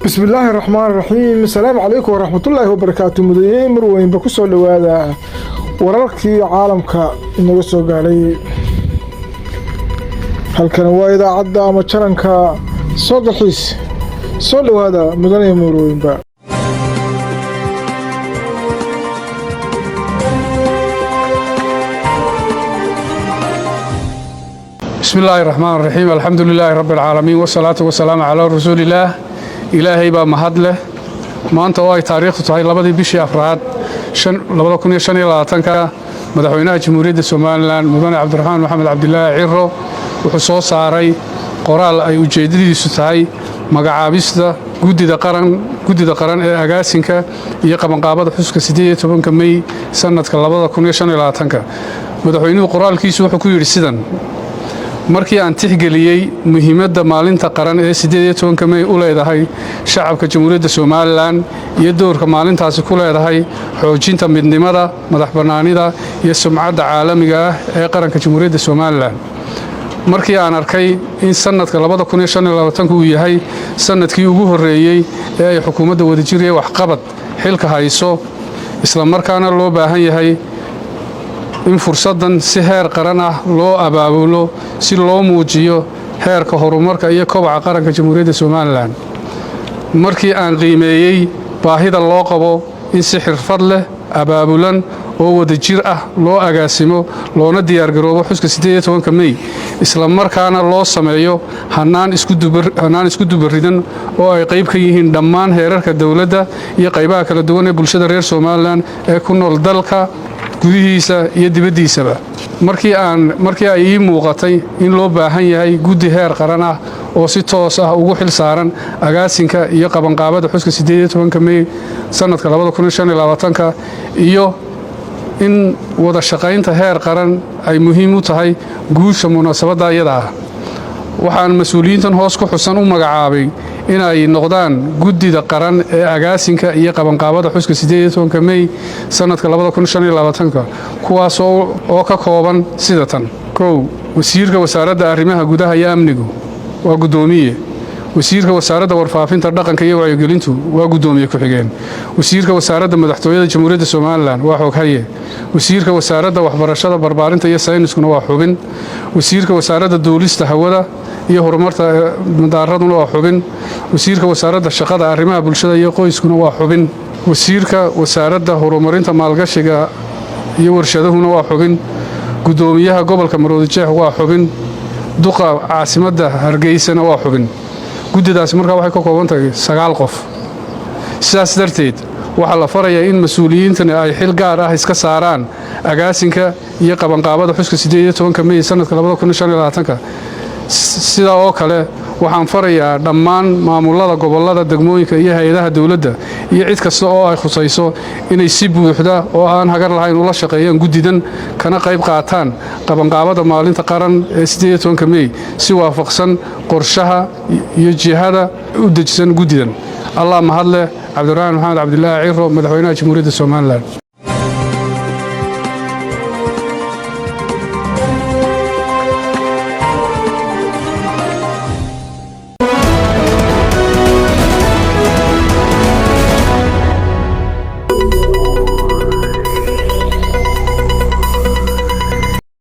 Bismillaahi raxmaan raxiim. Asalaamu calaykum waraxmatullaahi wabarakaatu. Mudane, marweynba, ku soo dhowaada wararkii caalamka inaga soo gaadhay. Halkan waa idaacadda ama channelka Soo Dalxiis. Soo dhowaada, mudane, marweynba. Bismi illaahi raxmaan raxiim. Alxamdu lilaahi rabbi alcaalamiin, wasalaatu wasalaamu calaa rasuuliillaah. Ilaahay baa mahad leh. Maanta oo ay taariikhdu tahay 2dii bishii afraad ka, Madaxweynaha Jamhuuriyadda Somaliland, Mudane Cabdiraxmaan Maxamed Cabdilaahi Ciro, wuxuu soo saaray qoraal ay ujeeddadiisu tahay magacaabista guddida qaran ee agaasinka iyo qabanqaabada xuska 18-ka Mey sannadka ka. Madaxweynuhu qoraalkiisu wuxuu ku yidhi sidan: Markii aan tixgeliyey muhiimadda maalinta qaran ee 18-ka Mey u leedahay shacabka Jamhuuriyadda Somaliland iyo doorka maalintaasi ku leedahay xoojinta midnimada, madax bannaanida iyo sumcadda caalamiga ah ee qaranka Jamhuuriyadda Somaliland. Markii aan arkay in sannadka uu yahay sannadkii ugu horreeyey ee ay xukuumadda Wadajir ee Waxqabad xilka hayso, isla markaana loo baahan yahay in fursaddan si heer qaran ah loo abaabulo si loo muujiyo heerka horumarka iyo kobaca qaranka Jamhuuriyadda Somaliland. Markii aan qiimeeyey baahida loo qabo in si xirfad leh, abaabulan oo wadajir ah loo agaasimo loona diyaargaroobo xuska 18-ka Mey, isla markaana loo sameeyo hannaan isku dubaridan oo ay qayb ka yihiin dhammaan heerarka dowladda iyo qaybaha kala duwan ee bulshada reer Somaliland ee ku nool dalka gudihiisa iyo dibaddiisaba. Markii ay ii muuqatay in loo baahan yahay guddi heer qaran ah oo si toos ah ugu xil saaran agaasinka iyo qabanqaabada xuska 18-ka Mey sannadka ka iyo in wada shaqaynta heer qaran ay muhiim u tahay guusha munaasabadda iyada ah, waxaan mas-uuliyiintan hoos ku xusan u magacaabay inay noqdaan guddida qaran ee agaasinka iyo qabanqaabada xuska 18-ka Mey sannadka ka, kuwaas oo ka kooban sida tan: 1. Wasiirka Wasaaradda Arrimaha Gudaha iyo Amnigu waa guddoomiye. Wasiirka Wasaaradda Warfaafinta, Dhaqanka iyo Wacyigelintu waa guddoomiye ku-xigeen. Wasiirka Wasaaradda Madaxtooyada Jamhuuriyadda Somaliland waa xoghaye. Wasiirka Wasaaradda Waxbarashada, Barbaarinta iyo Sayniskuna waa xubin. Wasiirka Wasaaradda Duulista Hawada iyo Horumarta Madaaraduna waa xubin. Wasiirka Wasaaradda Shaqada, Arrimaha Bulshada iyo Qoyskuna waa xubin. Wasiirka Wasaaradda Horumarinta Maalgashiga iyo Warshadahuna waa xubin. Guddoomiyaha gobolka Maroodijeex waa xubin. Duqa caasimadda Hargeysana waa xubin. Guddidaasi markaa waxay ka kooban tahay 9 qof. Sidaas darteed, waxaa la farayaa in mas-uuliyiintani ay xil gaar ah iska saaraan agaasinka iyo qabanqaabada xuska 18-ka Mey sannadka ka. Sidaa oo kale, waxaan farayaa dhammaan maamulada gobollada, degmooyinka iyo hay-adaha dowladda iyo cid kasta oo ay khusayso inay si buuxda oo aan hagar lahayn ula shaqeeyaan guddidan, kana qayb qaataan qabanqaabada maalinta qaran ee 18-ka Mey si waafaqsan qorshaha iyo jihada u dejisan guddidan. Allah mahadleh. Cabdiraxmaan Maxamed Cabdilaahi Ciro, Madaxweynaha Jamhuuriyadda Somaliland.